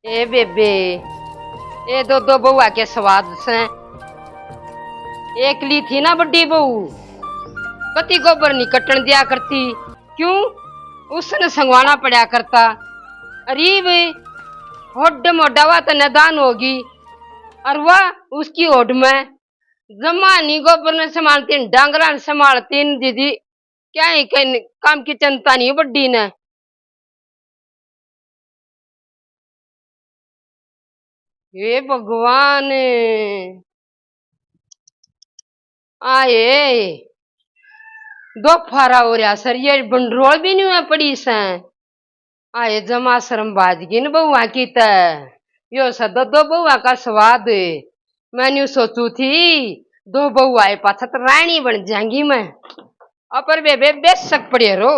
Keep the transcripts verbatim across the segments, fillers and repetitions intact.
ए बेबे, ए दो दो बहुआ के स्वाद से। एकली थी ना बड़ी बहू, कती गोबर नहीं कटन दिया करती। क्यों? उसने संगवाना पड़ा करता। अरीब होड मोडा वा तो नदान होगी, और वह उसकी होड में जमा नहीं, गोबर ने संभालती, डांगरा ने संभालती न दीदी। क्या ही कहीं काम की चिंता नहीं बड्डी ने। हे भगवान, आए दो फारा हो रहा सर, ये बंडरोल भी नहीं हुआ पड़ी से। आए जमा शर्म बाजगी न बहुआ की तै, यो सा दो दो बहुआ का स्वाद। मैं न्यू सोचू थी, दो बहुआ आए पाछा तो रानी बन जाएंगी मैं। अपर बेबे बेशक पड़े रो,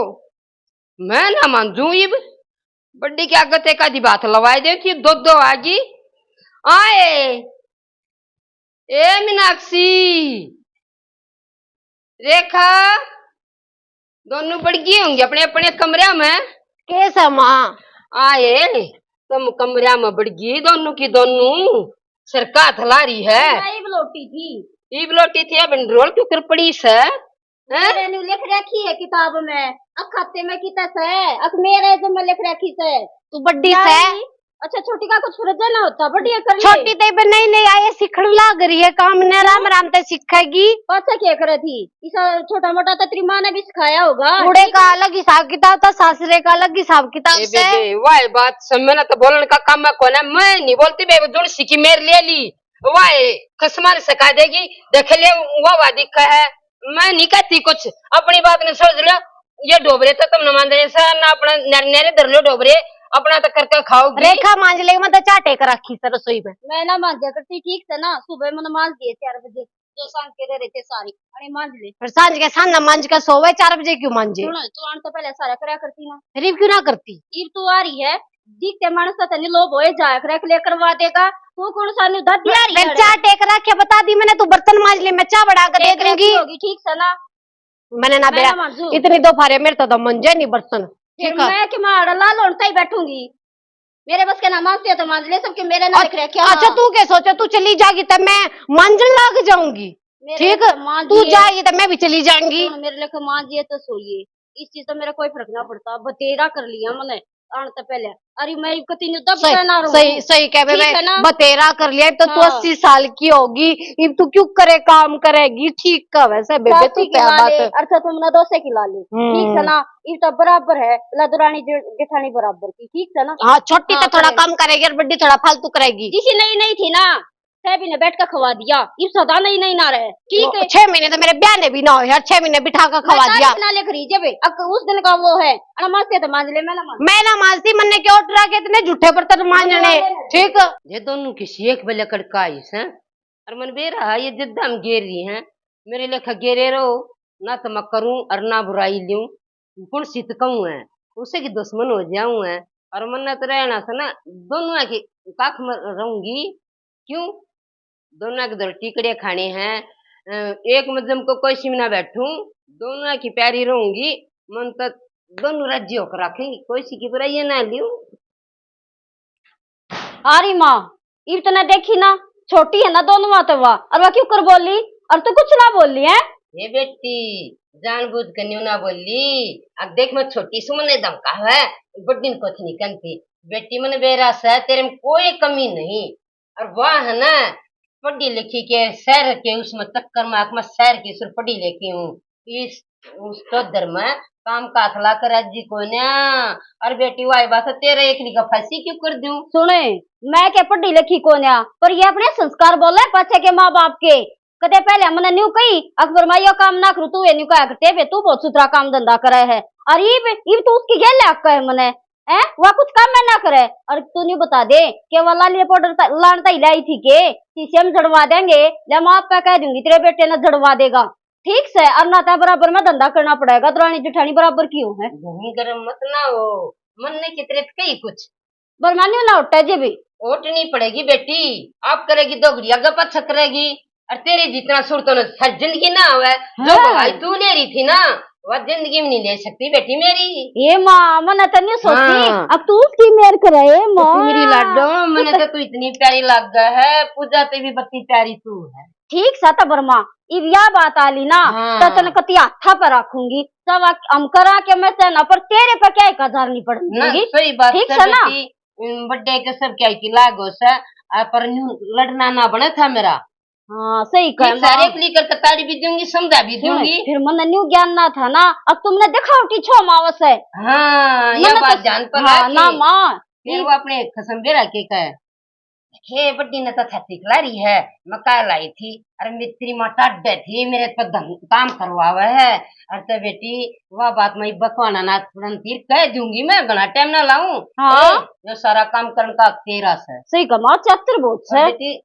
मैं ना मानजू इब। बड्डी की आगत एक आधी बात लवाई दे थी, दो दो आगी। आए ए मीनाक्षी, रेखा, दोनों बड़गी होंगी अपने अपने कमरा में। कैसा माँ? आए, तुम कमरा में बड़गी दोनों की दोनों, सिर का हाथ ला रही है। मैं इब लौटी थी। इब लौटी थी, अब रोल क्यों कर पड़ी से? हैं? मेरे न्यू लिख रखी है किताब में, अख खाते में किता से, अख मेरे जो में लिख रखी से। तू बड्डी से। अच्छा, छोटी का कुछ फर्ज ना होता, बढ़िया कर ले। छोटी ते पे नहीं, नहीं आए, सीखण लाग रही है काम ने, राम राम ते सीखेगी। पाछा क्या करे थी? इसा छोटा मोटा तो तेरी माँ ने भी सिखाया होगा। बूढ़े का अलग हिसाब किताब था, सासरे का अलग हिसाब किताब ए से। बेबे, वाह बात समझ ना तो बोलने का काम है कोने, मैं नहीं बोलती बेबे, जुड़ सीखी मेरे ले ली। वाह, खसमा ने सिखा देगी, देख ले, वाह वाह दिखा है। मैं नहीं कहती कुछ, अपनी बात ने समझ लो। ये डोबरे तो तुम न मान रहे सर, ना अपना नर-, नरे धर लो डोबरे, अपना तो करके खाओगी। रेखा मांज ले, मैं तो चाटे कर रखी सर रसोई में। मैं ना मांजा करती, ठीक से ना, सुबह मैंने मांज दिए चार बजे, जो सांझ के रह रहे थे सारे, अरे मांज ले। फिर सांझ के साना मांज के सोवे, चार बजे क्यों मांजे? सुनो, तू आने तो पहले सारा करया करती ना। फिर इब क्यों ना करती? इब तू आ रही है, दिखते मानस तो तने लोभ होए, जाया करे, ले करवा देगा। तू कौन सा न्यू दादी आ रही फिर है? चाटे कर रखे, बता दी मैंने, तू बर्तन मांज ले, मैं चाय बना के दे देख रखी दूंगी। होगी, ठीक से ना? मैंने ना मैं बेरा ना मांजू। इतनी दो फारे मेरे तो, तो मंजे नहीं बर्तन। फिर ठीक है। मैं कि मार ला लोन ताई बैठूंगी। मेरे बस के ना मांजते हो तो मांज ले सबके, मेरे ना अ-, देख रहे क्या? अच्छा, तू क्या सोचे, तू चली जाएगी तो मैं मांजन लाग जाऊंगी? मेरे ठीक, लेके मांजिए। तू जाएगी तो मैं भी चली जाऊंगी। सुन, मेरे लेके मांजिए तो सोइए, इस चीज तो मेरा कोई फर्क ना पड़ता। बतेरा कर लिया मैंने आने से पहले। अरे मैं कती न्यू दब सही, के ना रहूं। सही, सही कह बे, ठीक है ना? बतेरा कर लिया, तो तू हाँ। अस्सी साल की होगी, इब तू क्यों करे काम करेगी? ठीक कह वैसे बेबे, तू क्या बात है? अच्छा, तुम ना दोसे की ला ले, हम्म। ठीक है ना? इब तो बराबर है, ला दुरानी जे-, जेठानी बराबर की, ठीक है ना? हाँ, छोटी हाँ, तो थोड़ा कम करेगी और बड़ी थोड़ा फालतू करेगी। जिसी नई नई थी ना, छह महीने बैठ के खवा दिया, इब सदा नहीं, नहीं ना रहे। ठीक है। छह महीने तो मेरे ब्याह ने भी ना हो यार, छह महीने बिठा के खवा दिया। ना लिख रही जब अक उस दिन का वो है, अरे मांजते तो मांज ले, मैं ना मांज। मैं ना मांजती, मन्ने क्यों उठ रहा के इतने झूठे बर्तन मांजने। ठीक। ये दोनों की सीख बले कड़का आई से, और मन बेरा ये जिद्दा में गेर रही हैं, मेरे लेखा गेरे रहो, ना तो मैं करूं और ना बुराई लूं। कौन सी तो कहूँ है, उसे की दुश्मन हो जाऊँ है। और मन्ने तो रहना से ना, दोनों की काख में रहूंगी। क्यों? दोनों के दो टिकड़े खाने हैं। अ, एक मजम को कोई सिम ना बैठूं, दोनों की प्यारी रहूंगी। मन तो दोनों राजी होकर रखेंगी, कोई सी की बुराई ना लियो। अरे माँ, इब तने देखी ना, छोटी है ना दोनों माँ तो वा, और वा क्यों कर बोली, और तू कुछ ना बोली है? ये बेटी, जानबूझ के न्यू ना बोली। अब देख, मैं छोटी सु, मने धमका है, बड्डी ने कुछ नहीं कहती। बेटी, मने बेरा से तेरे में कोई कमी नहीं। और वह है ना, पढ़ी लिखी के शहर के उसमें चक्कर में, आख में शहर की सुर पढ़ी लिखी हूँ। इस, उस चौधर में काम का अखला कर राजी कोन्या। और बेटी, वाई बात, तेरे एकली का फांसी क्यों कर दूं? सुने, मैं क्या पढ़ी लिखी कोन्या, पर ये अपने संस्कार बोले पाछे के माँ बाप के। कदे पहले मने न्यू कही, अकबर माँ यो काम ना करू, तू ये न्यू कहा करते बे, तू बहुत सुथरा काम धंधा करे है। और इब, इब तू उसकी गेल आके है मने, हैं? वह कुछ काम में ना करे। और तू न्यू बता दे कि वह लाली पाउडर त-, लान तई लाई थी के, शीशे में झड़वा देंगे, ले मैं आप पे कह दूंगी, तेरे बेटे ने झड़वा देगा। ठीक से, और ना तो बराबर में धंधा करना पड़ेगा, दरानी जेठानी बराबर की हो है। घूम गरम मत ना हो, मन ने कितरे कही कुछ। बरमानी ना उठा जे भी। ओटनी पड़ेगी बेटी, आप करेगी दोगड़ी, आगे पाछे करेगी। और तेरे जितना सुर तो न सर जिंदगी ना आवे, जो हाँ। भलाई तू ले रही थी ना, वह जिंदगी में नहीं ले सकती बेटी मेरी। ए माँ, मन्ने तो नहीं सोची। हाँ। अब तू उसकी मेर करे, ए तो तू माँ। मेरी लाडो, मन्ने तो तू इतनी प्यारी लागे है, पूजा ते भी बत्ती प्यारी तू है। ठीक सा तो बरमा, इब या बात आ ली ना, हाँ। तो तने कति हाथा पर रखूंगी, सब आ-, हम करा के मैं से ना, पर तेरे पे क्या एक हजार नहीं पड़ने ना, दूंगी। सही बात ठीक है से ना? बेटी, उम, बड्डे के सब क्या की लागो से, आ, पर न्यू लड़ना ना बने था मेरा। हाँ, सही कह ठीक से, माँ। रेख ली करके ताड़ी भी दूंगी, समझा भी सुन, दूंगी। फिर मन्ने न्यू ज्ञान ना था ना, अब तुमने दिखावटी छो मावस है। हाँ, ये मन्ने बात तो ध्यान पर हाँ, रखी। ना माँ। फिर ये वो अपने खसम बेरा के कहे, "हे बड्डी ने तो छाती खिला रही है, मैं कह लाई थी, अरे मेरी तेरी माँ टाड्डे थी, मेरे पर धन काम करवावे है, अरे तो बेटी, वह बात मैं बकवाना ना तुरंत ही कह दूंगी, मैं घना टाइम ना लाऊं।" हाँ। ए, यो सारा काम करन का तेरा से। सही कह माँ, चतुर बहुत और से। बेटी,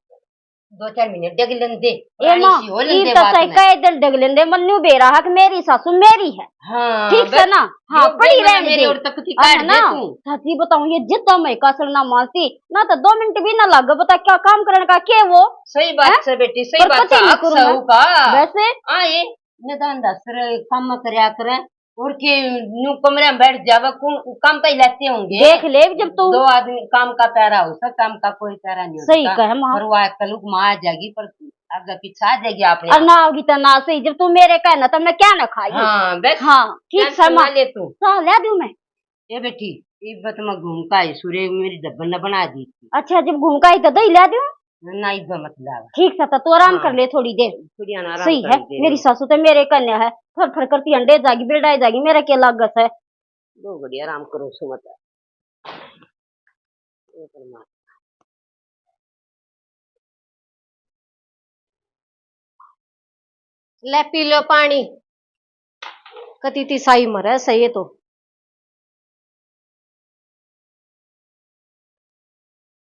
दो चार महीने डग लेन दे, ए पुरानी माँ, सी हो लेन ई दे तो बात सही में। कह दे, डग लेन दे, मन्नू बेरा हक मेरी सासू मेरी है। हाँ, ठीक से बस ना? हाँ, यो पड़ी बेरा रहने मेरी दे। और तकती अरे काट दे ना, तू। सच्ची बताऊं, ये जितना मैं कसर ना मानती, ना तो दो मिनट भी ना लगे, बता क्या काम करने का, के वो? सही बात हैं? से बेटी, सही पर बात कती से, नहीं हक करूँ से मैं। होगा। वैसे हाँ, ये निदान दस रे, काम में करया करे, और के न्यू कमरे में बैठ जावे, कौन काम का ही लेते होंगे? देख ले, जब तू दो आदमी काम का पैरा हो, सब काम का कोई पैरा नहीं सही होता। कहे माँ। पर वो कलुक माँ आ जाएगी, पर आगे पीछे आ जाएगी अपने और आप। ना होगी तो ना सही, जब तू मेरे कहना तो मैं क्या ना खाई। हाँ, बस हाँ, ठीक tension से ना माँ। ले तू। हाँ, ले दूँ मैं। ए बेटी, इब तो मैं घूम का आई, सूर्य मेरी डब्बन ने बना दी थी। अच्छा, जब घूम का आई तो दही ले दूँ? ना, इब मत लावा। ठीक से, तो तू आराम हाँ। कर ले थोड़ी देर। थोड़ी आराम सही कर है, ले। मेरी सासू तो मेरे कन्या है, फर फर करती अंडे जागी, बिलडाए जागी, मेरा के लागत है। दो घड़ी आराम करो, सुमत। ए परमात्मा। ले पी लो पानी। कति तिसाई मरे सही है तो।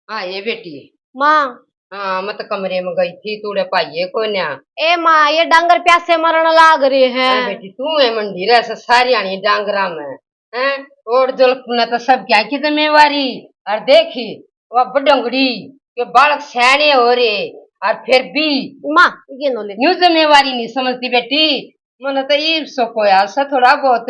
हाँ, ये बेटी। माँ। हाँ, मैं तो कमरे में गई थी, तूड़े पाइए कोन्या। ए माँ, ये डांगर प्यासे मरण लाग रहे हैं। अरे बेटी, तू है मंडी रह से सारी आनी डांगरा में, हैं? और जुल्फ ने तो सब क्या की जिम्मेवारी। और देखी, वह बडंगड़ी के बालक सयाने हो रहे, और फिर भी माँ, ये नो ले। न्यू जिम्मेवारी नहीं समझती बेटी। मने तो इब शक होया सा थोड़ा बहुत।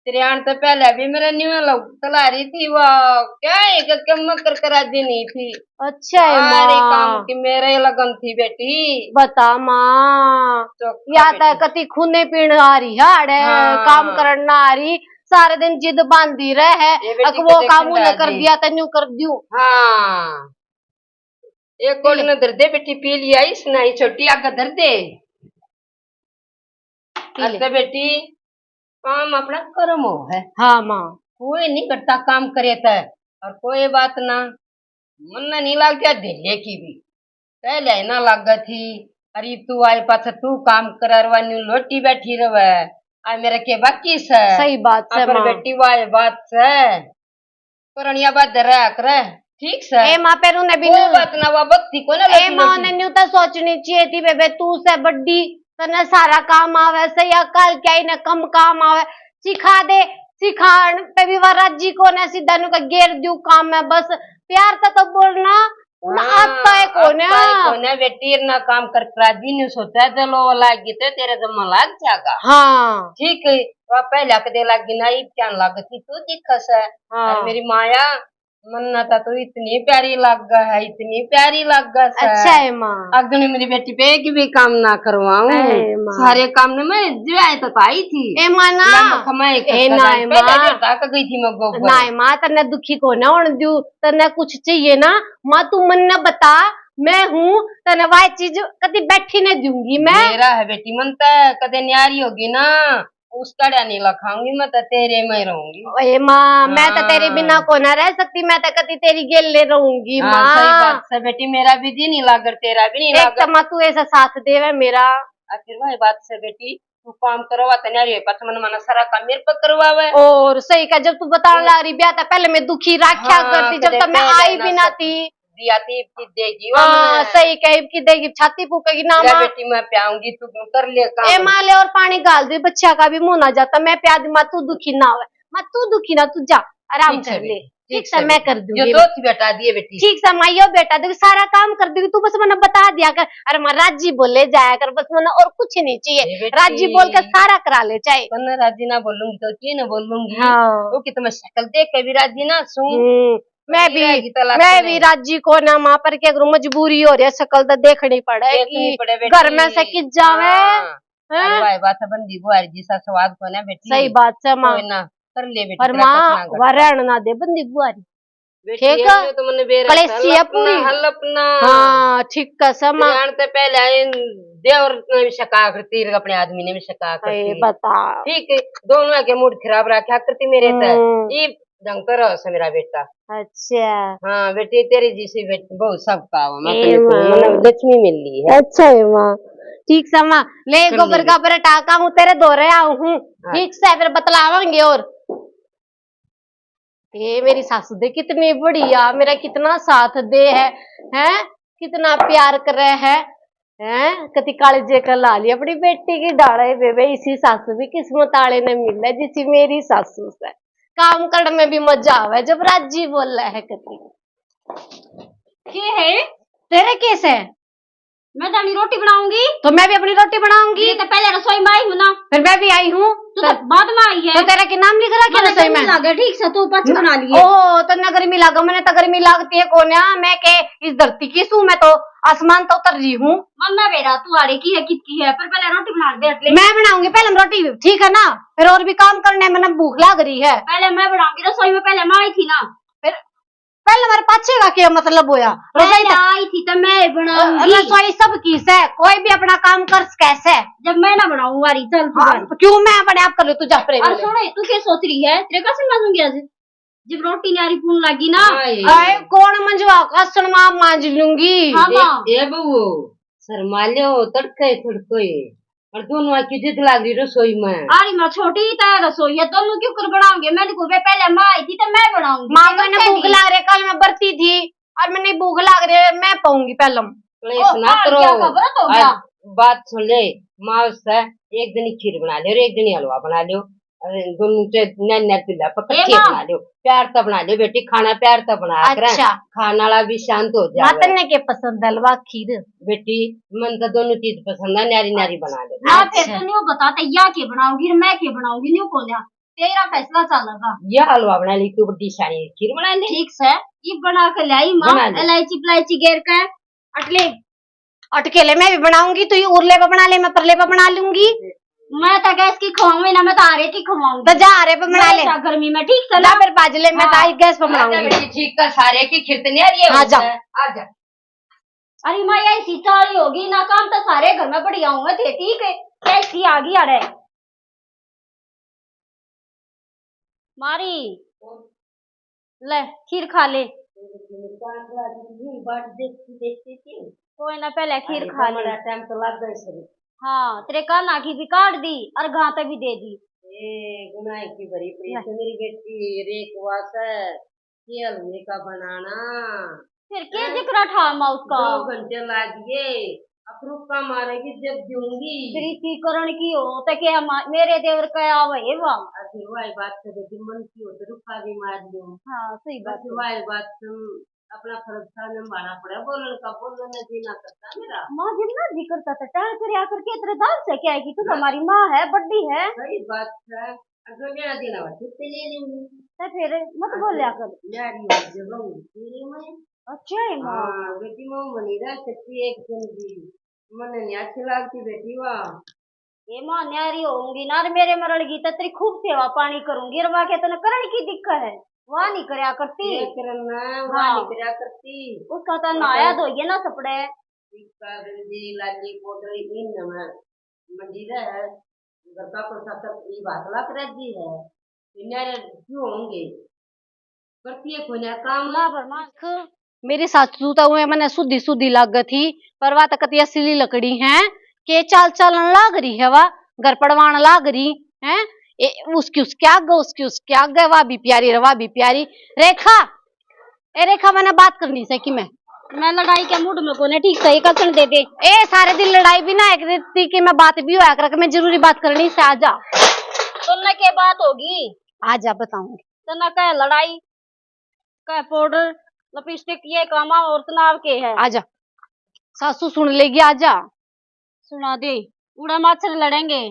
तेरे आने तो पहले भी मेरा न्यू लग चला रही थी, वाह, क्या है कि कम कर करा दी नहीं थी। अच्छा है सारे माँ। काम की मेरे ही लगन थी बेटी। बता माँ, चौखा या तो बेटी। कति खूने पीण आ रही है, अरे हाँ। काम करन ना आ रही, सारे दिन जिद बांधी रह है। ये बेटी अक वो कदे काम ठंडा उन्हें कर जी। दिया तो न्यू कर दूं। हाँ, एक पी कोड़ी ले। ने धर दे बेटी, पी लिया इसने ही, छोटी आगे धर दे। पी ले। अच्छा बेटी, काम अपना कर्म हो है। हाँ माँ। कोई नहीं करता काम करे तो, और कोई बात ना, मन ना नहीं लागता ढीले की भी। पहले ही ना लागा थी, अरे तू आए पाछे तू काम करवानी लोटी बैठी रहे, आ मेरे के बाकी से। सही बात से आ पर माँ। बेटी वाह बात से। पुरानिया बात रहा करे, ठीक से। ए माँ, पेरू ने भी कोई न्यू बात ना, वा बत्ती कोई ना ए लगी माँ, लगी। उन्हें न्यू तो सोचनी चाहिए थी, बेबे, तू से बड्डी, तन्ने सारा काम आवे से, या काल क्या इन्हें कम काम आवे, सिखा दे, सिखाण पे भी वा राजी कोने, सीधा न्यू का गेर दियो काम में, बस प्यार तो, तो बोलना, उन हाँ, आता है कोने। आता है कोने, बेटी ना काम कर करा दी, न्यू सोचा, चलो, वो लाग गई तो तेरे जम्मा लाग जाएगा। हाँ। ठीक है, वा पहले कदे लाग गई ना, इब क्या लाग गई, तू दिखस है। हाँ। और मेरी माया, मन्ना तो तू इतनी प्यारी लागे है, इतनी प्यारी लागे से। अच्छा है माँ। अगनी मेरी बेटी पे एक भी काम ना करवाऊं। अरे माँ। सारे काम ने मैं जो आए तो आई थी। ए माँ ना। ले मैं कमाई ए करता ना, जाऊं। ए पहले माँ। जो तक गई थी मैं गोबर। ना ए माँ, तन्ने दुखी को ना होने दूं, तन्ने कुछ चाहिए ना, माँ तू मन ना बता, मैं हूँ, तन्ने वाह चीज कदी बैठी नहीं दूंगी मैं। मेरा है बेटी, मन तो कदे न्यारी होगी ना, उसका डा नहीं लखाऊंगी, मैं तो तेरे में ही रहूंगी। ए माँ, मैं तो तेरे हाँ। बिना को ना रह सकती, मैं तो कदी तेरी गेले रहूंगी हाँ, माँ। सही बात से बेटी, मेरा भी जी नहीं लागर, तेरा भी नहीं एक लागर। तो माँ तू ऐसा साथ देवे मेरा। आखिर वही बात से बेटी, तू काम करवा तैयारी है, पाछे मन माना सारा काम मेरे पर करवावे। और सही का, जब तू बताने तू लग रही ब्याह था, पहले मैं दुखी राख्या हाँ, करती, जब कदे तक मैं पहले आई ना भी ना सब थी। दिया थी, इब की देगी, हाँ, वाह। सही कह, इब की देगी, छाती फूकेगी ना ले माँ। बेटी, मैं प्याऊंगी, तू कर ले काम। ए माँ, ले और पानी घाल दे, बच्चा का भी मुंह ना जाता, मैं प्या दी माँ, तू दुखी ना होवे, माँ तू दुखी ना, तू जा, आराम ठीक है कर ले। बेटी। ठीक से, मैं कर दूंगी। यो दो थी बेटा दिए बेटी। ठीक से माँ, यो बेटा दूंगी, सारा काम कर दूंगी, तू बस मन्ने बता दिया कर। अरे माँ, राजी बोले जाया कर बस, मन्ने और कुछ नहीं चाहिए, राजी बोल के सारा करा ले चाहे। मन्ने राजी ना बोलूंगी तो की ना बोलूंगी। हाँ। वो कि तुम्हें शक्ल देख के भी राजी ना सूं। हम्म, मैं भी, मैं भी राजी को ना माँ, पर क्या करूँ, मजबूरी हो रही है, शक्ल तो देखनी पड़ेगी। घर में से किस जावे। हाँ। हैं? अरे भाई, बात है, बंदी बुआरी जिसा स्वाद को ना बेटी। सही बात है माँ। कोई ना, कर ले बेटी, पर माँ, वा रहन ना दे बंदी बुआरी। बेटी, ठीक है? तो मन्ने बेरा कलेसी है पूरी। हल अपना। हाँ, ठीक है, समा। जान ते पहले आए देवर ने भी शका करती, अपने आदमी ने भी शका करती। बता। ठीक है, दोनों के मूड खराब रखा करती मेरे ते। हम्म। ये ढंग तो रहो से मेरा बेटा। अच्छा। हाँ बेटी, तेरी जैसी बेटी बहुत सबका हो, मैं ए तो माँ। मतलब लक्ष्मी मिल रही है। अच्छा है माँ। ठीक से माँ, ले गोबर का बरटा का हूँ, तेरे धोरे आऊँ हूँ। हाँ। ठीक से फिर बतलावांगे। और ये मेरी सासू दे कितनी बढ़िया, मेरा कितना साथ दे है, हैं? कितना प्यार करे है, हैं? कति कालजे का ला लिया अपनी बेटी की डाले बेबे। इसी सासू भी किस्मत आले ने मिले जिसी मेरी सासू से। काम करने में भी मजा आवे जब राजी बोले है कति। के है? तेरे केस है? मैं तो अपनी रोटी बनाऊंगी। तो मैं भी अपनी रोटी बनाऊंगी। ये तो पहले रसोई में आई हूँ ना। फिर मैं भी आई हूँ। तू तो बाद में आई है। तो तेरा के नाम लिख रखा है रसोई में? लागे ठीक से, तू पाछे बना लिए। ओ, तन्ने गर्मी लागे, मैंने तो गर्मी लागती है कोन्या। मैं के इस धरती की सू, मैं तो आसमान तो उतर रही हूँ। मन्ना बेरा तू आड़े की है, कित की है, पर पहले रोटी बना दे अटले। मैं बनाऊंगी पहले रोटी, ठीक है ना? फिर और भी काम करने, मैंने भूख लाग रही है। पहले मैं बनाऊंगी रसोई में, पहले मैं आई थी ना। फिर पहले मेरे पाछे का क्या मतलब होया? रसोई पहले तो आई थी तो मैं ही बनाऊंगी। रसोई सब की से, कोई भी अपना काम कर सके से। जब मैं ना बनाऊं वारी, चल तू हाँ, बारी। क्यों मैं अपने आप कर लूं, तू जा परे और मेरे। सुनो, तू क्या सोच रही है? तेरे का समझूंगी आज। जब रोटी न्यारी पून लगी ना। आए, कौन मंजवा? कासन मां मांज लूंगी। हाँ, ए, माँ। ए बहू, शर्मा लियो, तड़के थड़के। और दोनों आके जिद लाग रही रसोई में। अरे माँ, छोटी ही तो है रसोई, ये दोनों क्यों कर बनाओगे? मैंने को वे पहले माँ आई थी तो मैं बनाऊंगी। माँ, मैंने भूख लाग रही, कल मैं बरती थी और मैंने भूख लाग रही है, मैं पाऊंगी पहलम। क्लेश ओ, ना करो। क्या खबर हो गया? आज बात सुन ले, माँ उससे एक दिन ही खीर बना ले और एक दिन ही हलवा बना लो। अरे, दोनों ते नैन नैन पिल्ला पर ए कच्चे माँ। बना लो, प्यार तो बना लो बेटी, खाना प्यार तो बना कर अच्छा। खाने वाला भी शांत हो जाए। माँ, तन्ने के पसंद है, हलवा, खीर? बेटी, मन तो दोनों चीज पसंद है, न्यारी न्यारी बना लो। हाँ, फिर अच्छा। तो न्यू बता, तो या के बनाओगी, मैं के बनाऊंगी, न्यू को लिया, तेरा फैसला चलेगा। या हलवा बना ली, तू बड़ी सारी खीर बना ले। ठीक से, ये बना के लाई माँ, बना ले। इलायची पिलायची गेर के, अटले। अटकेले मैं भी बनाऊंगी, तू ये उरले पे बना ले, मैं परले पे बना लूंगी। मैं तो गैस की खवाऊंगी ना, मैं तो आरे की खवाऊंगी। तो जा आरे पे बना ले। गर्मी में ठीक से जा ना। फिर बाजले, मैं तो हाँ। आज गैस पे बनाऊंगी। बेटी, ठीक कर, सारे की खीर तो नहीं आ रही है। हाँ, जा। आ जा। अरे माँ, ऐसी चाली होगी ना, काम तो सारे घर में बढ़िया होंगे थे, ठीक है, ऐसी आ गई अरे। मारी, ले, खीर खा ले। बाट देखती देखती थी। कोई ना, पहले खीर अरे, खा ले। बड़ा टाइम तो लग गया सर। हाँ, तेरे काना की भी काट दी और गां ते भी दे दी। ए, गुनाह की भरी पड़ी ले। तो मेरी बेटी रेख वास है। के हलवे का बनाना। फिर के हैं? जिक्र ठामा उसका? दो घंटे ला दिए, अखरुका मारेगी जब दूंगी। प्रीति करण की हो तो के हमा-, मेरे देवर का आवे है वा। अरे वाह, बात तो बेटी मन की हो तो रुका भी मार लो। हाँ, सही बात बस है। वाह, बात सुन, अपना फर्ज था निभाना पड़ा, बोलने का बोलने जी ना करता मेरा। माँ, जितना जिक्र था, तो टहल कर आकर के तेरे दाल से क्या है कि तू ना। हमारी माँ है, बड्डी है। सही बात है। अगले दिन आवा छुट्टी ले लेंगे। तो फिर मत अच्छा, बोल्या कर। न्यारी हो जब हूँ तेरी मैं। अच्छा है माँ। हाँ, बेटी, मैं मनी रह सकती एक दिन भी। मने नहीं अच्छी लगती बेटी, वाह। ये माँ, न्यारी होंगी ना, और मेरे मरण की तो तेरी खूब सेवा पानी करूंगी। और वाह के तने करण की दिक्कत है, वाह नहीं करया करती। ये करना, वाह हाँ। नहीं करया करती। उसका तो नहाया धोइए ना सपड़े। टिक्का, बिंदी, लाली, पाउडर, इन नमक। मंडी रह, घर का कोसा तक ई बात लाग रही है, न्यारे क्यों होंगे? करती है कोई ना काम। ला भर मार। देख, मेरी सासू तो हुए मने सुधी सुधी लाग थी, पर वा तो कति असली लकड़ी है, के चाल चालन लाग रही है वा, घर पड़वान लाग रही है। ए, उसकी उसके आगे, उसकी उसके आगे, वा भी प्यारी रे, वा भी प्यारी। रेखा, ए रेखा, मैंने बात करनी से कि मैं मैं लड़ाई के मूड में कोने, ठीक सही कसन दे दे। ए, सारे दिन लड़ाई भी ना एक रीति की मैं बात भी होया कर, मैं जरूरी बात करनी से, आ जा। तुमने के बात होगी? आ जा, बताऊंगी। तन्ने कह लड़ाई? पाउडर, लिपस्टिक, ये कामा और तनाव के है। आजा, सासू सुन लेगी, आजा। सुना दे, उड़ा मच्छर लड़ेंगे।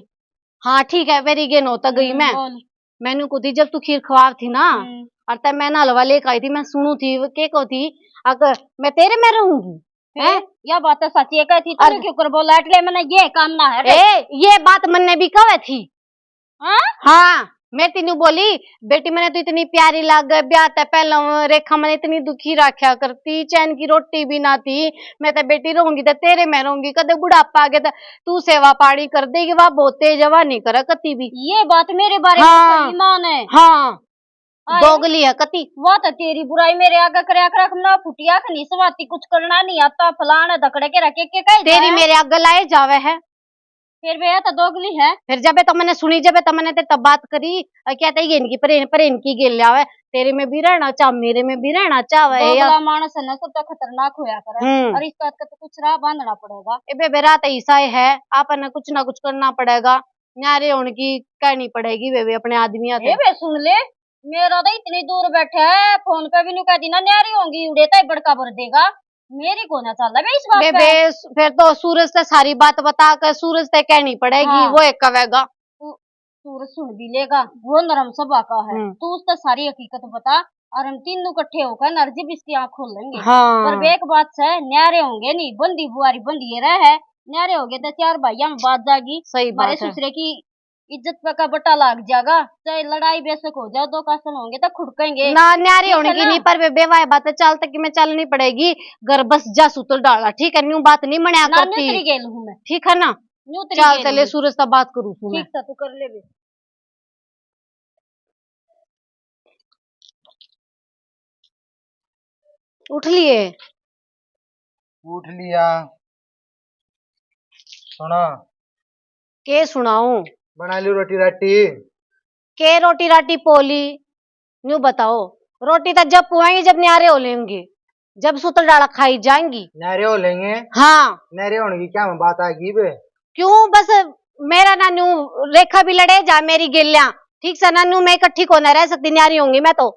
हाँ ठीक है, वेरी गेन होता गई हम्म, मैं। बोल। मैंने को थी जब तू खीर खवार थी ना, हम्म। और तब मैं ना हलवा लेकर आई थी, मैं सुनू थी, वो के को थी, अगर मैं तेरे में रहूंगी, फिर हैं? या बात तो सच्ची है, कहती तू अरे क्यों कर बोला, एटले मैंने ये काम ना है रे। ए, ये बात मन्ने भी कहे थी। हाँ? हाँ, मैं तेनू बोली, "बेटी, मैंने तो इतनी प्यारी लागे, ब्याह ते पहले रेखा मैंने इतनी दुखी रखा करती, चैन की रोटी भी ना थी, मैं तो बेटी रहूंगी तो तेरे में रहूंगी, कदे बुढ़ापा आ गया तो तू सेवा पानी कर देगी, वह बहुत तेज हवा नहीं करे कती भी।" ये बात मेरे बारे में हाँ। कही माँ ने। हाँ, आए। दोगली है कती। वह तो तेरी बुराई मेरे आगे करया करे, ना फुटिया के नहीं सवाती, कुछ करना नहीं आता, फलाना धकड़े के रखे के कह तेरी जाए। मेरे आगे लाए जावे है। फिर वे तो दोगली है। फिर जब तो मैंने सुनी, जब तो मैंने तेरे तब बात करी, और क्या था, ये इनकी परेन, परेन की गेल आवे, तेरे में भी रहना चाह, मेरे में भी रहना चाहवे है यार। दोगला मानस है ना, सब तो खतरनाक होया करे। हम्म। और इस बात का तो कुछ राह बांधना पड़ेगा। ए बेबे, राह तो ऐसा ही है, आपने कुछ ना कुछ करना पड़ेगा। न्यारे होने की कहनी पड़ेगी बेबे अपने आदमियों ए से। बे सुन ले, मेरा तो इतनी दूर बैठा है, फोन पे भी न्यू कह दी ना, न्यारी होंगी, उड़े तो बड़का भर देगा। मेरी को ना चल बे इस बात पे। बेबे, फिर तो सूरज से सारी बात बता के सूरज से कहनी पड़ेगी, हाँ। वो एक कहेगा। तू, सूरज सुन भी लेगा, वो नरम स्वभाव का है। हम्म। तू उससे सारी हकीकत बता, और हम तीनों इकट्ठे होकर नरजीब इसकी आँख खोल लेंगे। हाँ। पर वे एक बात से, न्यारे होंगे नहीं, बंदी बुआरी बंदी ये रह है, न्यारे होंगे तो चार भाइयां में बात जागी। सही बात है। ससुरे की इज्जत पे का बटा लाग जाएगा, चाहे लड़ाई बेशक हो जाओ, दो कासन होंगे तो खुड़केंगे। ना, न्यारी होने की नहीं, पर वे बेवाए बातें चाल तक में चलनी पड़ेगी। घर बस जा सुतल डाला, ठीक है? न्यू बात नहीं मन्या ना, करती। न्यू तेरी गेल हूँ मैं। ठीक है ना? न्यू तेरी चाल गेल चले, हूँ। सूरज से बात करूँ मैं। ठीक था, तू कर ले बे। उठ लिए? उठ लिया। सुना। के सुनाऊं? बना ली रोटी राटी? के रोटी राटी पोली? न्यू बताओ, रोटी तो जब पुआएंगे जब न्यारे हो लेंगे, जब सुतल डाला खाई जाएंगी। न्यारे हो लेंगे? हाँ। न्यारे होने की क्या बात आ गई बे? क्यों बस मेरा ना न्यू रेखा भी लड़े जा मेरी गेल्या, ठीक से ना न्यू मैं इकट्ठी को ना रह सकती, न्यारी होंगी मैं तो।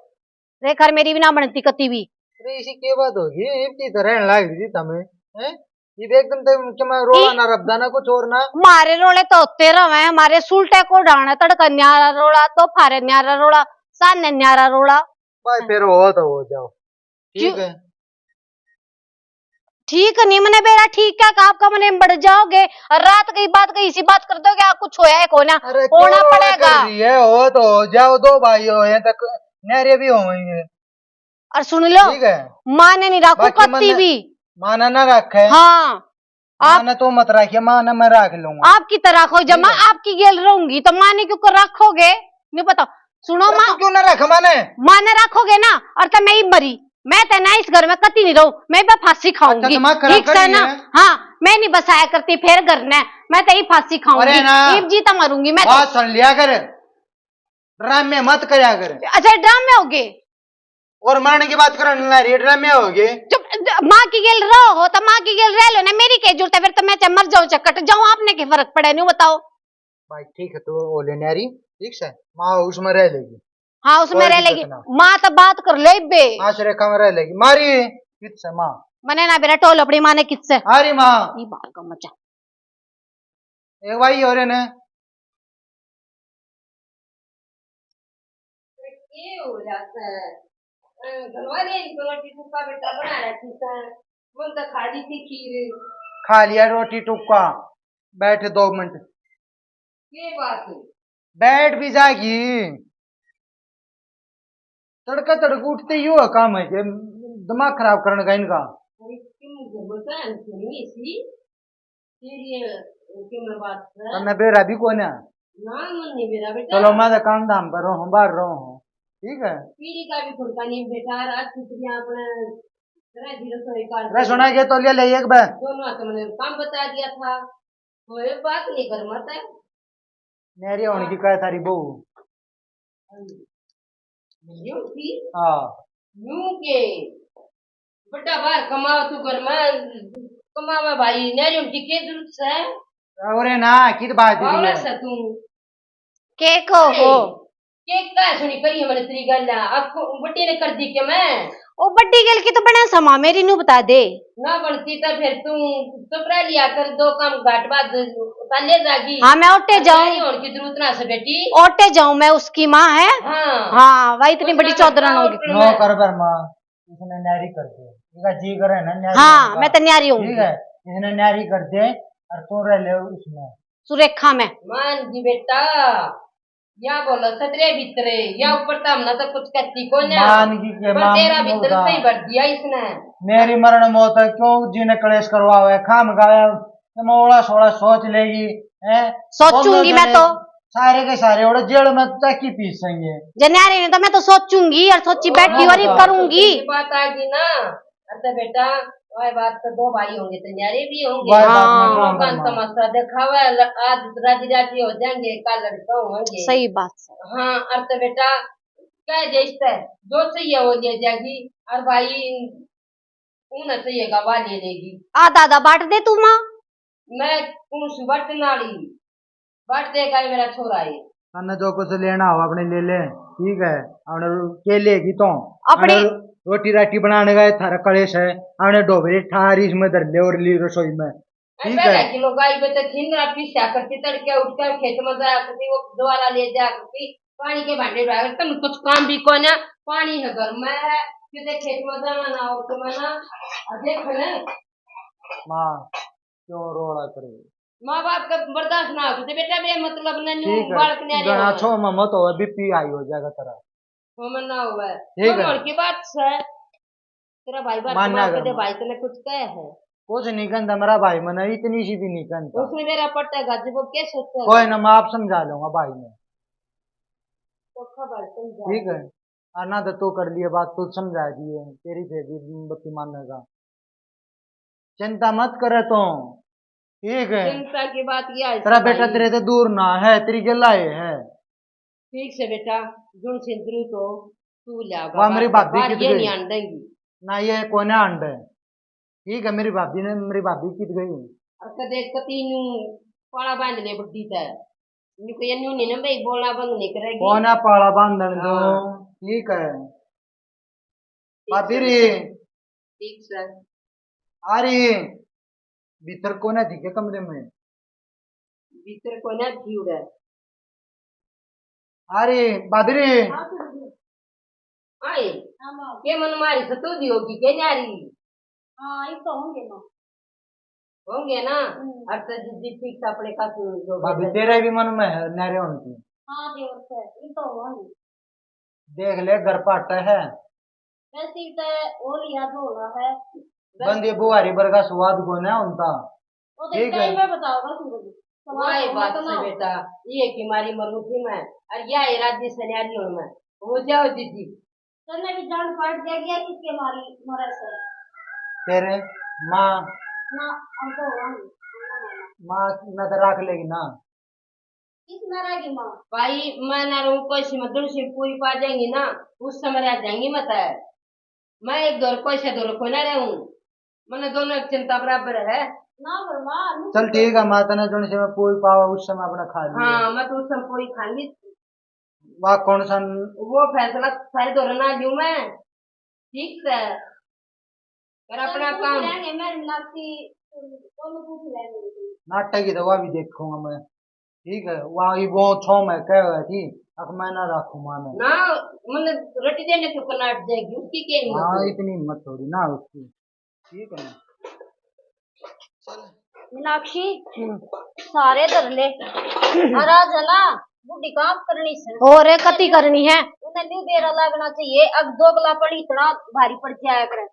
रेखा और मेरी भी ना बनती कती भी। अरे इसी के बात होगी, इतनी तो रहने लाग रही थी तमें, हैं? ये भी एकदम तो क्या मैं रोला ई ना रबदा ना कुछ और ना। मारे रोले तो होते रहे, हमारे सुलटे को डाना तड़का न्यारा रोला, तो फारे न्यारा रोला, साने न्यारा रोला। भाई फिर हो तो हो जाओ, ठीक क्यों? है। ठीक नहीं मने बेरा, ठीक क्या का आपका मने बढ़ जाओगे और रात की बात की इसी बात कर दोगे, आप कुछ होया है कोना, अरे होना क्यों पड़ेगा। कर रही है, हो तो हो जाओ, दो भाई हो हैं तक न्यारे भी होंगे। और सुन लो, ठीक है। माँ ने नहीं राखो बाकी कत्ती मन्ने भी। माँ ने ना रखे। हाँ। माँ आप ने तो मत रखिए, माँ ने मैं रख लूंगा। आपकी तरह रखो, जब ठीक माँ है। आपकी गेल रहूंगी तो माँ ने क्यों कर रखोगे? नहीं पता। सुनो अरे माँ, तू क्यों ना रख माँ ने? माँ ने रखोगे ना, और तो मैं ही मरी, मैं तो ना इस घर में कती नहीं रहूं, मैं पे फांसी अच्छा, खाऊंगी। दिमाग खराब ठीक कर से रही ना? है। हाँ, मैं नहीं बसाया करती फिर घर ने, मैं तो ही फांसी खाऊंगी। अरे ना। इब जी तो मरूंगी मैं तो। बात सुन लिया कर, ड्रामे मत करया कर। अच्छा, ड्रामे हो गए। और मरने की बात करो ना, रेड में हो गए। चुप, ज-, माँ की गेल रहो हो तो माँ की गेल रह लो ना, मेरी क्या जरूरत है, फिर तो मैं चाहे मर जाऊं चाहे कट जाऊं, आपने क्या फर्क पड़ा, न्यू बताओ। भाई ठीक है, तू ओ ले न्यारी, ठीक से, माँ उसमें रह लेगी। हाँ, उसमें कोई रह दिक्कत लेगी। ना। माँ तो बात कर ले बे। हाँ, सुरेखा में रह लेगी। मारी कित से माँ? मने ना बेरा टोल अपनी माँ ने कित से। अरे माँ। ये बात का मजा। एक भाई और है ना। ये हो जाता है। अ, घरवाले इनको रोटी टुक्का बेटा बना रखी था। मन तो खा ली थी खीर। खा लिया रोटी टुक्का। बैठ दो मिनट। ये बात है। बैठ भी जाएगी। तड़का तड़क उठते ही यो काम है के दिमाग खराब करने का इनका। अरे क्यों घर में तो है नहीं सी। फिर ये क्यों मैं बात कर? तन्ने बेरा भी कोन्या। ना, मन नहीं बेरा बेटा। चलो, मैं तो काम धाम पर रहूं, बाहर रहूं, ठीक है? पीढ़ी का भी खुड़का नहीं बेटा, रात छुट्टियां अपने तरह जीरो सौ एक रे सुना के तो ले ले एक बार। दोनों हाथ मैंने काम बता दिया था, तो एक बात नहीं कर मत है। मेरी होने की कहे थारी बहू। न्यू की? हाँ। न्यू के? बेटा बाहर कमाओ तू, घर में कमावे भाई, न्यारी होने की के जरूरत है? अरे ना, कित बात है? बावला से तू। के को हो? के कह सुनी करी हमने तेरी गल, अब को-, बड्डी ने कर दी के मैं? ओ बड्डी गल की तो बने समा मेरी नू बता दे। ना बनती तो फिर तू चुप रह लिया कर, दो काम घाट बाद उतार ले जागी। हाँ, मैं ओटे अब जाऊं। न्यारी होने की जरूरत ना से बेटी। ओटे जाऊं, मैं उसकी माँ है। हाँ। हाँ, वही इतनी बड़ी चौधरन होगी। नो कर बर माँ, इसने न्यारी कर दे। इसका जी करे ना न्यारी हाँ, होने का। मैं तो न्यारी हूँ। ठीक है, इसने न्यारी कर दे और तू रह ले उसमें। सुरेखा में। मान जी बेटा, या बोलो सतरे भीतरे, या ऊपर तो हमने तो कुछ कहती कोन्या। मान की के पर मान तेरा भीतर होता। सही भर दिया इसने। मेरी मरण मौत है, क्यों जी ने कलेश करवावे, खाम खावे, मैं ओला सोला सोच लेगी, हैं? सोचूंगी दोनों मैं जने तो। सारे के सारे ओड़े जेल में तक ही पीसेंगे। जे न्यारी ने तो मैं तो सोचूंगी और सोची बैठी और ही बता। करूंगी। बात आ गई ना, अरे तो बेटा, वह बात तो दो भाई होंगे तो न्यारे भी होंगे। वह बात हाँ। मैं काम भगवान करना। तमाशा दिखावे, ल-, आज राजी राजी हो जाएंगे, कल लड़का होंगे। सही बात है। हाँ, अरे तो बेटा, कह दे इससे, जो चाहिए वो ले जाएगी, और भाई, उन्हें चाहिएगा, वह ले लेगी। आधा आधा बांट दे तू माँ। मैं कौन सी बटन वाली? बट देगा ये मेरा छोरा ये। तन्ने जो कुछ लेना हो अपने ले ले, ठीक है। अपने के लेगी तो अपनी अपने रोटी राटी बनाने का ये थारा कलेश है, अपने डोबरी ठारी इसमें धर ले और ली रसोई में, ठीक पहले है। किलो गाय में तो थी ना, पीसा करती, तड़के उठकर खेत में जाया करती, वो द्वारा ले जाया करती, पानी के भांडे उठाया करती। तुम कुछ काम भी कोन्या, पानी है घर में है, किते खेत में जाना ना हो तुम्हें ना। और देख ले। माँ, क्यों रोला करे? माँ बाप का बर्दाश्त ना हो तो बेटा, बेमतलब ना न्यू ठीक है, बालक न्यारे घना हो। छो में मत हो, बीपी हाई हो जाएगा तेरा। छो में ना हुआ है। ठीक तो है। और की बात है, तेरा भाई बात मान्या मार के कर दे, माँ। भाई तने कुछ कहे है? कुछ नहीं कहता मेरा भाई, मैंने इतनी सी भी नहीं कहता। उसने मेरा पट्टा गाजी को क्या सोचा है? कोई ना, मैं आप समझा लूंगा भाई ने। तो खा भाई समझा ठीक है। दे। और ना तो तू कर लिए बात, तू समझा दिए, तेरी फिर भी बत्ती मानेगा। चिंता मत करे तू, ठीक है? चिंता की बात यह है तेरा बेटा भाई। तेरे से दूर ना है, तेरी गेला है। ठीक से बेटा, जुन से जरूरत हो, तू ले आगा। वह मेरी भाभी बाहर कित ये गई? नहीं आन देंगी। ना, ये कोने आन दे। ठीक है, मेरी भाभी ने, मेरी भाभी कित गई? और कदे कती न्यू पाला बांध ले बुड्ढी तै। न्यू को ये न्यू नहीं ना भाई, बोलना बंद नहीं करेगी। कोने पाला बांधन दो। हाँ। ठीक है। ठीक भाभी सर। रे। ठीक सर। आ रही। भीतर कोने थी के कमरे में? भीतर कोने थी उड़े। अरे, भाभी रे। हाँ, सर जी। आए। हाँ, माँ। के मन मारी सतोदी होगी, के न्यारी? हाँ, ये तो होंगे, माँ। होंगे ना? हम्म। और तो जिद्दी ठीक से अपने का सुन लो भाभी, बेटा। तेरे भी मन में है न्यारे होने की? हाँ, देवर से, ये तो होंगे। देख ले, घर पाटा है। वैसे ही तो और याद होना है। बंदी बुहारी बरगा स्वाद कोने होता। वो तो ठीक है। टाइम में बताओगा सूरज। वाह, बात से बेटा, ये कि मारी मरूथी में, और या है राजी सन्यारी होने में। हो जाओ दीदी। तन्ने भी जान पाट दिया गया किसके मारी मरे से। तेरे माँ। ना, हम तो हो नहीं। माँ न तो रख लेगी ना। किस में रहेगी माँ? भाई, मैं ना रहूं, कोई सी मदन सी पूरी पा जाएंगी ना, उस समय रह जाएंगी मत है। मैं एक दौर कोई से दौर कोई ना रहूं, मैंने दोनों एक चिंता बराबर है। ना, पर माँ, नहीं चल ठीक है, माँ, तने जोन से मैं पूरी पावा, उस समय अपना खा लियो। हाँ, मैं तो उस समय पूरी खाऊंगी। वाह, कौन सा? वो फैसला थारे दौर ना लूं मैं, ठीक से। कर अपना काम। पूछ लेंगे, मैं मीनाक्षी, कौन पूछ लेंगे? नाटक की दवा भी देखूंगा मैं, ठीक है। वहाँ ये वो छो में कह गए थी, अब मैं ना रखूं माने। ना, मैंने रोटी देने से कनाट जाएगी, उसकी क्या हिम्मत हाँ, है? इतनी हिम्मत थोड़ी ना उसकी, ठीक है ना। मीनाक्षी, हम्म। सारे धर ले। और आज है ना, बूढ़ी काम करनी से। और कती करनी है? उन्हें न्यू बेरा लागना चाहिए। अब दोगलापन इतना भारी पड़ जाया करे।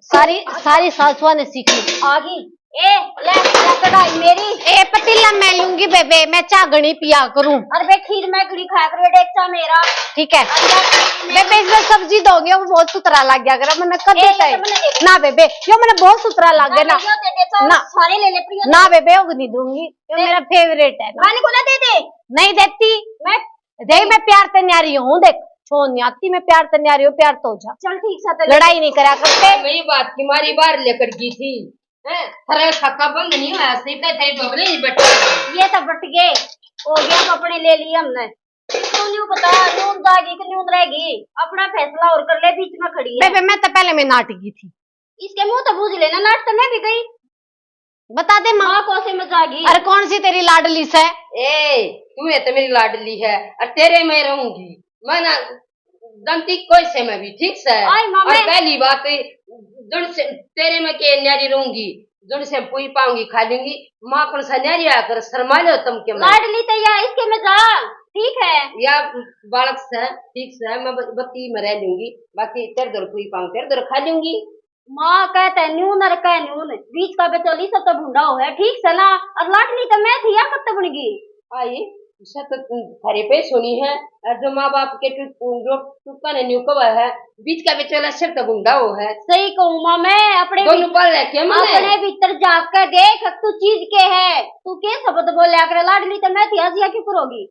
सारी, सारी सासुआ ने सीख ली। आ गई। ए, ले, ले कढ़ाई मेरी। ए, पतीला मैं लूंगी बेबे, मैं चाह घणी पिया करूं। अरे बे, खीर मैं घणी खाया करूं, डेग चाह मेरा। ठीक है। अरे यार, मैं बेबे, इसमें सब्जी दोगे, वो बहुत सुथरा लग गया करा, मैंने कद ए, ये तय। तो मैंने दे दिया। ना बेबे, यो मैंने बहुत सुथरा लग गया ना, ना। यो दे दे, चाह ना। सारे ले ले, प्रिया। ना बेबे, वो नहीं दूंगी, यो ए, मेरा फेवरेट है ना। खाने को ना दे दे। नहीं देती। मैं देख, मैं प्यार ते न्यारी हूँ, देख, छो नहीं आती, मैं प्यार ते न्यारी हूँ, प्यार तो हो जा। चल ठीक से, तो लड़ाई नहीं करा करते। हाँ, वही बात की मारी बाहर लेकर गई थी, हैं? थारे खाका बंद नहीं हुआ, सीधे थे बबले ही बटे। ये तो बट गए, हो गया, कपड़े ले लिए हमने। तू न्यू बता, न्यून जागी कि न्यून रहेगी? अपना फैसला और कर ले, बीच में खड़ी है। बेबे, मैं तो पहले में नाट गई थी। इसके मुंह तो बूझ लेना, नाट तो मैं भी गई। बता दे माँ। माँ कौन से में जागी? अरे कौन सी तेरी लाडली से? ए, तू है तो मेरी लाडली है, और तेरे में रहूंगी मैं ना, जानती कोई से मैं भी, ठीक से? आई माँ, और मैं पहली बात, जन से तेरे में के न्यारी रहूंगी, जन से पूरी पाऊंगी, खा लूंगी। माँ कौन सा न्यारी आकर शर्मा लो तुम के मैं? लाडली तो या इसके में जा, ठीक है? या बालक से, ठीक से, मैं ब-, बत्ती में रह लूंगी, बाकी तेरे दर पूरी पाऊंगी, तेरे दर खा लूंगी। माँ कहते न्यून और कह न्यून, बीच का बेचौली सब तो भूंडा हो है, ठीक से ना? और लाडली तो मैं थी, या कब तक बन गई? आई, उसे तो थारे पे सुनी है, और जो माँ बाप के टू-, जो टुक्का ने न्यू कवा है, बीच का बेचौला सब तो भूंडा हो है। सही कहूँ माँ, मैं अपने दोनों भी-, पल रखे मैंने। अपने भीतर झांक के देख, तू चीज के है, तू के शब्द बोल्या करे, लाडली तो मैं थी, आज या क्यों करोगी?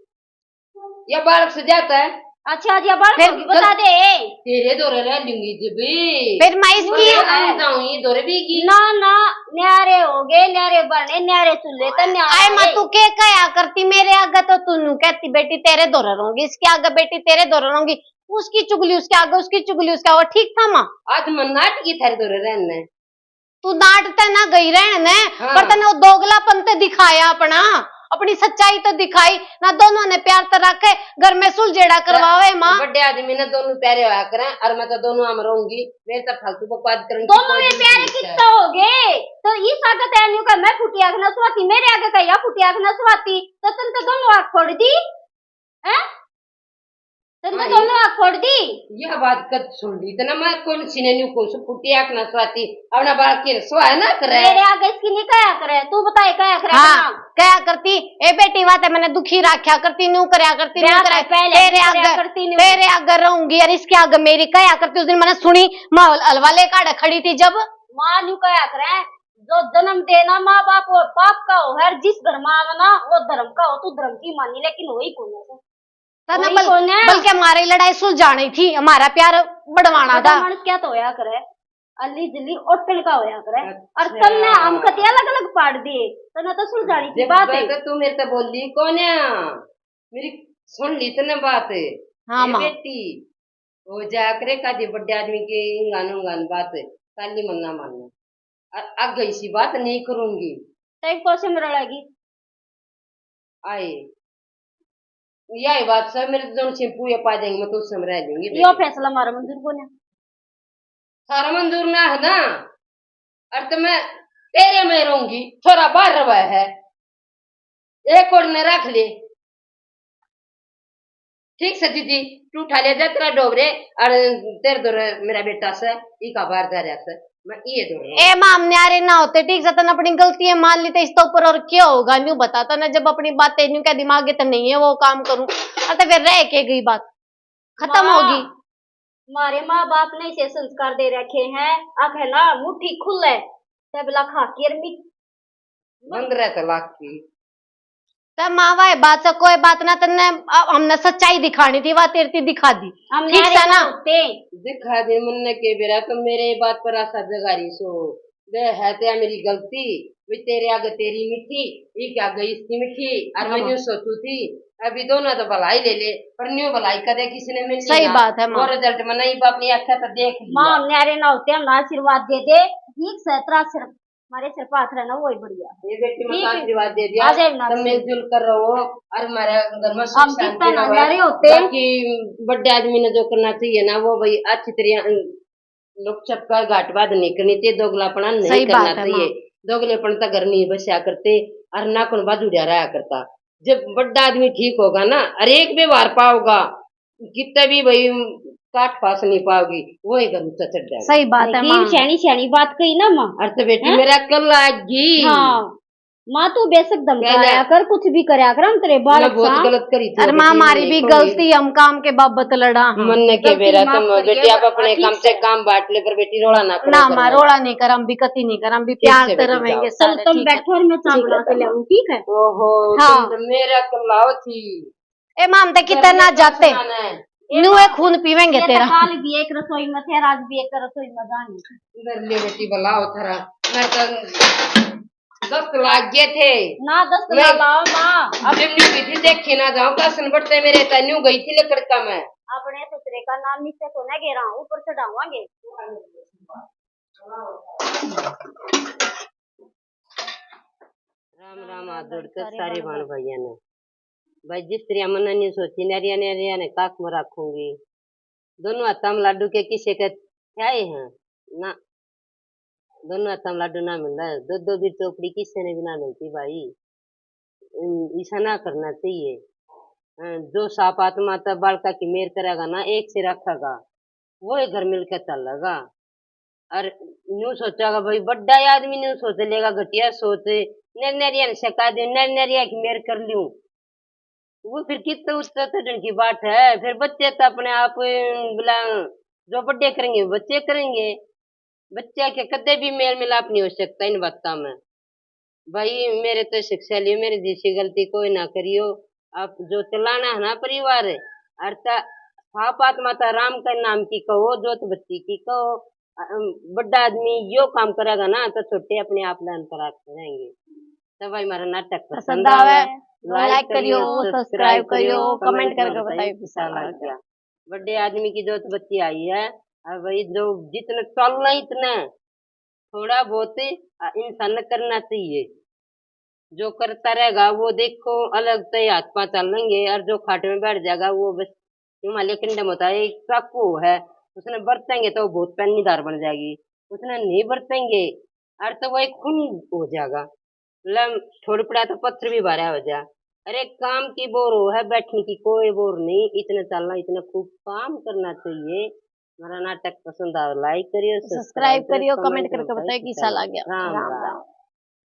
या बालक से जाता है। अच्छा, आज या बालक फिर होगी, बता दे। तेरे दौरे रह लूंगी जब। फिर मैं इसकी और मैं आऊं ये दौरे भी की। ना, ना, न्यारे हो गए, न्यारे बने, न्यारे चूल्हे तो न्यारे। आए माँ, तू के कहा करती मेरे आगे, तो तू न्यू कहती, "बेटी, तेरे दौरे रहूंगी," इसके आगे, "बेटी, तेरे दौरे रहूंगी," उसकी चुगली उसके आगे, उसकी चुगली उसके आगे, ठीक था माँ? आज मन नाट की थारे दौरे रहने। तू डांट ते ना गई रहन ने, हाँ। पर तने वो दोगलापन ते दिखाया अपना, अपनी सच्चाई तो दिखाई ना। दोनों ने प्यार तो रखे, घर में सुलझेड़ा करवावे माँ। बड़े आदमी ने दोनों प्यारे होया करें, और मैं तो दोनों आम रहूंगी, मेरे तो फालतू बकवाद करने की दोनों कोई में जरूरत प्यारे नहीं है। कितना हो गए? तो इस आदत है न्यू का, मैं फुटी आंख ना सुहाती, मेरे आगे का या फुटी आंख ना सुहाती, तो तुम तो दोनों आंख फोड़ दी, हैं? तन्ने हाँ, दोनों आँख फोड़ दी। यह बात कद सुन ली तने? मैं कौन सी ने न्यू को सु फुटी आँख ना स्वाती, अपना बाल के सवाय ना करे। मेरे आगे इसकी नहीं कहा करे, तू बताए कहा करे हाँ, अपना। कहा करती, ए बेटी, बात है मैंने दुखी रखा करती, न्यू करया करती, न्यू ब्याह करया से पहले तेरे न्यू करया आगे, करती, न्यू। तेरे आगे रहूंगी और इसके आगे मेरी कहा करती। उस दिन मैंने सुनी, मैं हल-, हलवा लेकर खड़ी थी जब। माँ न्यू कहा करे, जो जन्म देना माँ बाप वो पाप का हो, हर जिस घर में आवे ना वो धर्म का हो, तू धर्म की मानी लेकिन हो ही कौन है। तने वही बल-, कोने। बल्कि हमारी लड़ाई सुलझानी थी, हमारा प्यार बढ़वाना था। मन क्या तो होया करे, अली जली ओटन का होया करे। और अच्छा। तन्ने हम कते अलग-अलग पाड़ दिए, तन्ने तो सुलझानी थी जब बात है। बात तू मेरे ते बोली कोने, मेरी सुन ली तन्ने बात। हाँ, ए माँ। बेटी, वो जा करे काजे बड़े आदमी के इंगान उंगान बात, काली मन्ना मानना। और आगे इसी बात नहीं करूंगी। टाइम को से मरड़ेगी। आए। यही बात सर, मेरे तो दोनों शैम्पू ये पा जाएंगे, मैं तो उससे में रह लूंगी यो बेटी। फैसला मारा मंजूर को ना। थारा मंजूर ना है ना, और तो मैं तेरे में रहूंगी, छोरा बाहर रवा है, एक और ने रख ले। ठीक से दीदी, तू उठा ले जा तेरा डोबरे, और तेरे दौरे मेरा बेटा से, ई का बाहर जा रहा से, मैं ये दौरे। ए माम, न्यारे ना होते, ठीक से तन अपनी गलती है मान ली, तो इस तो ऊपर और क्या होगा? न्यू बता, तने जब अपनी बातें न्यू क्या दिमाग के तो नहीं है वो काम करूं, और तो फिर रह के गई बात, खत्म माँ, होगी। मारे माँ बाप ने इसे संस्कार दे रखे हैं, आखे ना मुट्ठी खुले, तबला खा के और मी-, बंद रह तलाक की। ते माँ, वाह बात से कोई बात ना, तन्ने, अ, हमने सच्चाई दिखानी थी, वाह तेरे ती दिखा दी। हम ठीक न्यारे से ना? ना होते। दिखा दे, मन्ने के बेरा तो मेरे बात पर आशा जगा रही सो। वे है ते मेरी गलती, वे तेरे आगे तेरी मीठी, ये क्या गई इसकी मीठी, और मैं हाँ। यूं सोचू थी, अभी दोनों तो भलाई ले ले, पर न्यू भलाई कदे किसी ने मिलनी सही ना। बात है, माँ। वो रिजल्ट में नहीं, बाप ने अच्छा तो देख लिया। माँ, हम न्यारे ना होते, हम ना आशीर्वाद दे दे, ठीक से तेरा सिर हमारे सिर पे हाथ रहना, वही बढ़िया है। ये बेटी, मैं ठीक है। आशीर्वाद दे दिया, आ जाए ना तुम से। मिलजुल कर रहो और हमारे घर में सुख हम शांति कितना ना रहे। न्यारे होते। बाकी बड़े आदमी ने जो करना चाहिए ना, वो भाई अच्छी तरह, अ, लोग चपका घाट बात नहीं करनी चाहिए, दोगलापना नहीं सही करना बात है, चाहिए। माँ। दोगलेपन तो घर नहीं बसया करते और ना कौन बाजुड़िया रहा करता। जब बड़ा आदमी ठीक होगा ना, हर एक व्यवहार पाओगा, कितना भी भाई काट फास नहीं पाओगी, वो ही घर ऊंचा चढ़ जाएगा। सही बात है, लेकिन माँ। सियाणी, सियाणी बात कही ना, माँ। अरे तो बेटी, हैं? मेरा कल आएगी। हाँ। माँ, तू बेशक धमकाया कर, कुछ भी करया कर, हम तेरे बालक ना, बहुत सा। गलत करी थी अरे माँ, बेटी, हमारी भी नहीं गलती, हम काम के बाबत लड़ा, हाँ। मन ने के गलती बेरा माफ तुम करिए, बेटी, आप अपने ठीक काम से काम बांट ले, पर बेटी, रोला ना करो ना, घर माँ, में। रोला नहीं कर, हम भी कती नहीं कर, हम भी ठीक प्यार से से बेटी, रहेंगे जाओ। चल, सारे, तुम ठीक है। बैठो और मैं चाय ठीक है, बना के तुम ले आऊँ, ठीक है? ओहो, हाँ। तुम तो मेरा कल्लाओ थी। ए माम, ते कितना ना जाते। न्यू ए खून पीवेंगे ये तो तेरा। काल भी एक रसोई में थे, आज भी एक रसोई में जाएंगे। इधर ले बेटी, बुलाओ थारा। मैं तो दस्त लाग गए थे। ना दस्त मैं ना लाओ माँ। अब जब न्यू गई थी, देखी ना जाऊं, कसन बटते मेरे ता न्यू गई थी लकड़का में। अपने ससुरे का नाम नीचे को ना गेरा, ऊपर चढ़ावांगे। राम राम, हाथ जोड़कर सारे भाण भाइयां ने। भाई, जिस तरह मन्ना नहीं सोची, नरिया नरिया ने काख में रखूंगी। दोनों हाथां में लाडू के किसे के थे हैं ना, दोनों हाथां में लाडू ना मिलता है, दो दो भी चोपड़ी किसे ने भी ना मिलती भाई। इम, ऐसा ना करना चाहिए। अ, जो साफ आत्मा तो बालका की मेर करेगा ना, एक से रखेगा, वो ही घर मिलकर चलेगा। और न्यू सोचेगा भाई, बड्डा आदमी न्यू सोच लेगा, घटिया सोच, नर नरिया ने सका दे, नर नरिया की मेर कर लूं, वो फिर कित उत्तर चढ़न की बात है। फिर बच्चे तो अपने आप, अम, बोला, जो बड्डे करेंगे बच्चे करेंगे, बच्चा के कदे भी मेल मिलाप नहीं हो सकता इन बातों में। भाई, मेरे तो शिक्षा लियो, मेरे जैसी गलती कोई ना करियो। आप जो चलाना है ना परिवार, अर्थात साफ आत्मा तो राम के नाम की कहो, जोत बत्ती की कहो। अम, बड्डा आदमी यो काम करेगा ना, तो छोटे अपने आप लहन पर आते रहेंगे। तो भाई, हमारा नाटक पसंद पसंद आवे, आवे, तो like like करियो, करियो, subscribe subscribe करियो, करियो, comment करके बताइए किसा लग गया। बड्डे आदमी की जोत बत्ती आई है। और भाई, जो जितने चलना इतने थोड़ा बहुत, अ, इंसान ने करना चाहिए। जो करता रहेगा वो देखो अलग से हाथ पाँव चलेंगे, और जो खाट में बैठ जाएगा वो बस हिमालय कंडम होता है, एक चाकू है, उसने बरतेंगे तो वो बहुत पैनीदार बन जाएगी, उसने नहीं बरतेंगे और तो वो एक खून हो जाएगा। मतलब, छोड़ पड़ा तो पत्थर भी भारा हो जा। अरे, काम की बोर हो है, बैठने की कोई बोर नहीं, इतने चलना, इतने खूब काम करना चाहिए। हमारा नाटक पसंद आवे, like करियो, subscribe करियो, comment करके बताइए किसा लग गया। राम राम।